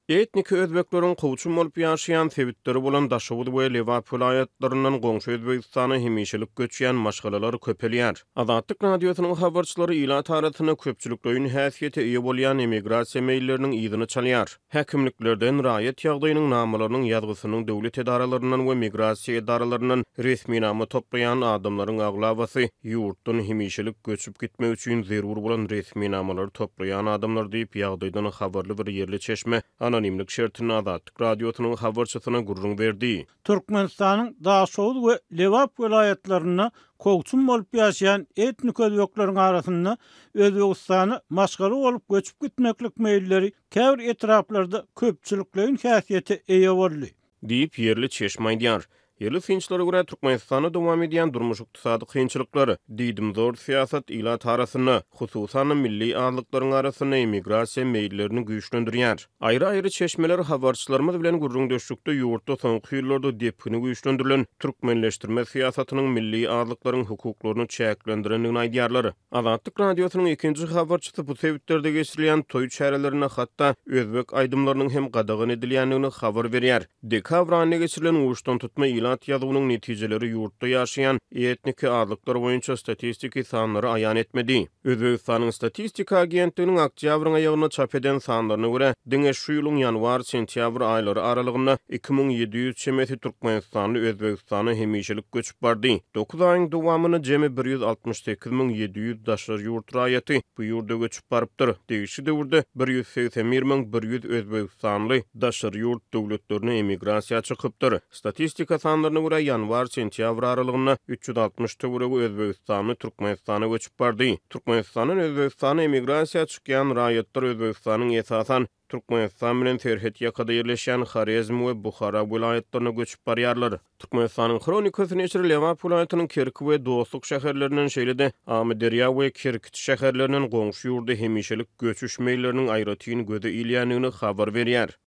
Etniki özbekleriň kowçum bolup ýaşaýan sebitleri bolan Daşoguz we Lebap welaýatlaryndan goňşy Özbegistana hemişelik göçýän maşgalalar köpelýär. Azatlyk Radiosynyň habarçylary ilat arasynda köpçülikleýin häsiýete eýe bolýan emigrasiýa meýilleriniň yzyny çalýar. Häkimliklerden, raýat ýagdaýynyň namalarynyň ýazgysynyň döwlet edaralaryndan we migrasiýa edaralaryndan resminama toplaýan adamlaryň aglabasy ýurtdan hemişelik göçüp gitmek üçin zerur bolan resminamalary toplaýan adamlar diýip, ýagdaýdan habarly bir ýerli çeşme anonimlik şertinde Azatlyk Radiosynyň habarçysyna gürrüň berdi. Türkmenistanyň Daşoguz we Lebap welaýatlarynda kowçum bolup ýaşaýan etnik özbekleriň arasynda Özbegistana maşgala bolup göçüp gitmeklik meýilleri käbir etraplarda köpçülikleýin häsiýete eýe boldy. Diýip, ýerli çeşme aýdýar. Ýerli synçylara görä, Türkmenistanda dowam edýän durmuş-ykdysady kynçylyklar, diýdimzor syýasat ilat arasynda, hususan-da milli azlyklaryň arasynda emigrasiýa meýillerini güýçlendirýär. Aýry-aýry çeşmeler habarçylarymyz bilen gürrüňdeşlikde ýurtda soňky ýyllarda depgini güýçlendirilen türkmenleşdirme syýasatynyň milli azlyklaryň hukuklaryny çäklendirendigini aýdýarlar. Azatlyk Radiosynyň ikinji habarçysy bu sebitlerde geçirilýän toý çärelerinde hatda özbek aýdymlarynyň hem gadagan edilýändigini habar berýär. Dekabr aýynda geçirilen uçdantutma ilat ýazuwynyň netijeleri ýurtda ýaşaýan etniki azlyklar boýunça statistiki sanlary aýan etmedi. Özbegistanyň Statistika agentliginiň oktýabryň aýagynda çap eden sanlaryna görä, diňe şu ýylyň ýanwar-sentýabr aýlary aralygynda 2700 çemesi türkmenistanly Özbegistana hemişelik göçüp bardy. Dokuz aýyň dowamynda jemi 168 700 daşary ýurt raýaty bu ýurda göçüp barypdyr. Degişli döwürde 181 100 özbegistanly daşary ýurt döwletlerine emigrasiýa çykypdyr. Statistika sanlaryna görä, ýanwar-sentýabr aralygynda 360 töweregi özbegistanly Türkmenistana göçüp bardy. Türkmenistandan Özbegistana emigrasiýa çykýan raýatlar Özbegistanyň esasan Türkmenistan bilen serhet ýakada ýerleşýän Horezm we Buhara welaýatlaryna göçüp barýarlar. Türkmenistanyň Hronikasy neşiri Lebap welaýatynyň Kerki we Dostluk şäherlerinden, şeýle-de Amyderýa we Kerkiç şäherlerinden goňşy ýurda hemişelik göçüş meýilleriniň aýratyn göze ilýändigini habar berýär.